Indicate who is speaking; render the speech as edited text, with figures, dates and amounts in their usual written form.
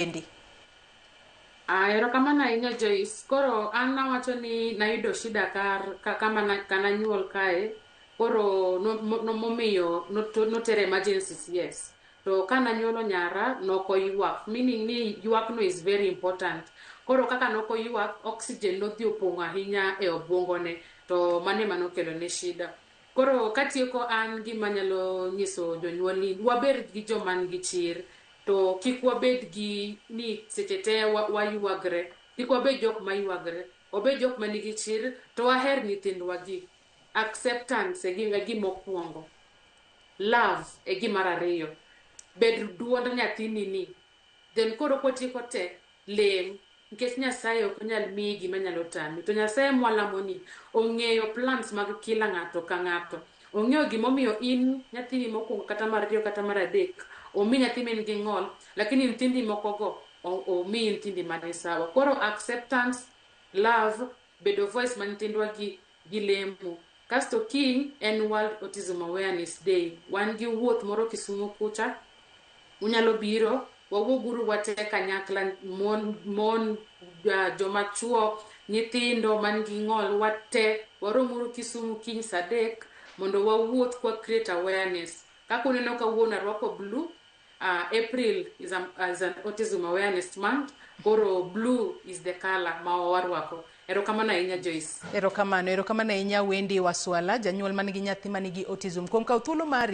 Speaker 1: Wendi.
Speaker 2: Ah, erokamano ahinya, Joyce. Koro an nawacho ni nayudo shida kar kama kananyuol kae. Koro no, momiyo notere emergency CS. To kananyuolo nyara nokoywak, meaning ni ywak no is very important. Koro kaka nokoywak, oxygen nodhi opong'o ahinya e obwongone, to mano ema nokelo ne shida. Koro katieko, an gima nyalo nyiso jonyuol ni wabed gi joma nigi chir, to kik wabed gi ni seche te waywagre. Kik wabed jok maywagre, wabed jok manigi chir, to waher nyithindwa gi. Acceptance e gima okwongo, love e gima mar ariyo, bed duond nyathini ni. Then koro kotieko te, lem, nikech Nyasaye ok nyal miyi gima nyalo tami, to Nyasaye mwalamo ni ong'eyo plans mag kila ng'ato ka ng'ato. Ong'eyo gimomiyo in nyathini mokwongo kata mar ariyo kata mar adek omi nyathi ma en gi ng'ol, lakini nyithindi mokogo omiyi nyithindi mani sawa. Koro acceptance, love, bedo voice ma nyithindwa gi lemo. Kasto kiny en World Autism Awareness Day, wan gi wuoth moro Kisumu kucha. Unyalo biro, wawuoguru wate kanyakla, mon, joma chuo, nyithindo man gi ng'ol, wate waromuru Kisumu kiny saa 3 mondo wawuoth kwa create awareness. Kaka uneno kawuono arwako blue. April is an Autism Awareness Month, koro blue is the color ma warwako. Erokamano ahinya, Joyce.
Speaker 1: Erokamano, erokamano ahinya, Wendi Waswala, janyuol man gi nyathi manigi autism, kuom kawo thuolo mari.